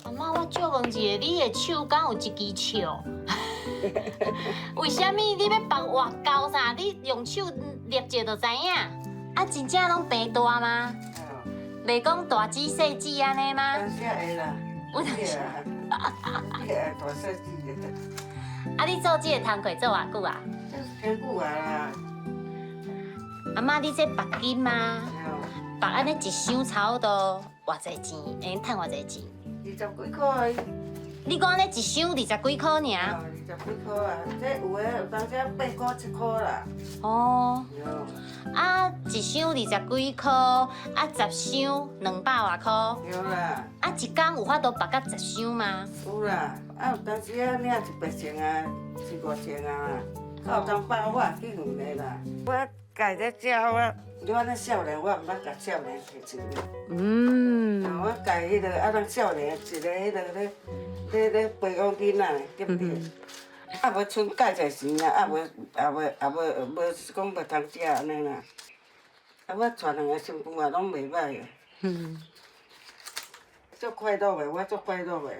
阿嬤，我借問一下，你的手敢有一支笑？為啥物你欲縛活膠啥？你用手捏者就知影。啊，真正攏白大嗎？袂講大指細指按呢嗎？當時會啦。有當時。會大細指的。啊，你做這個工課做偌久啊？真久啊啦。阿嬤，你這縛金啊？縛按呢一箱差不多偌濟錢？會用趁偌濟錢？二十幾塊。你講按呢一箱二十幾箍爾？二十幾箍啊，這有的有當時8箍7箍啦。哦。啊，一箱二十幾箍，啊，10箱200外箍。對啦。啊，一工有法度縛到十箱嗎？有啦，啊有當時啊領100千啊，四五千啊，啊有當百我也去遠的啦。我家咧食我，你按呢少年，我毋捌共少年提錢。我家彼个啊，咱少年一个彼个咧咧咧培養囡仔，對毋對？啊無賰蓋濟錢啊，啊無啊無啊無無講無通食按呢啦。啊，我娶兩个新婦也攏袂䆀的。足快樂的，我足快樂的。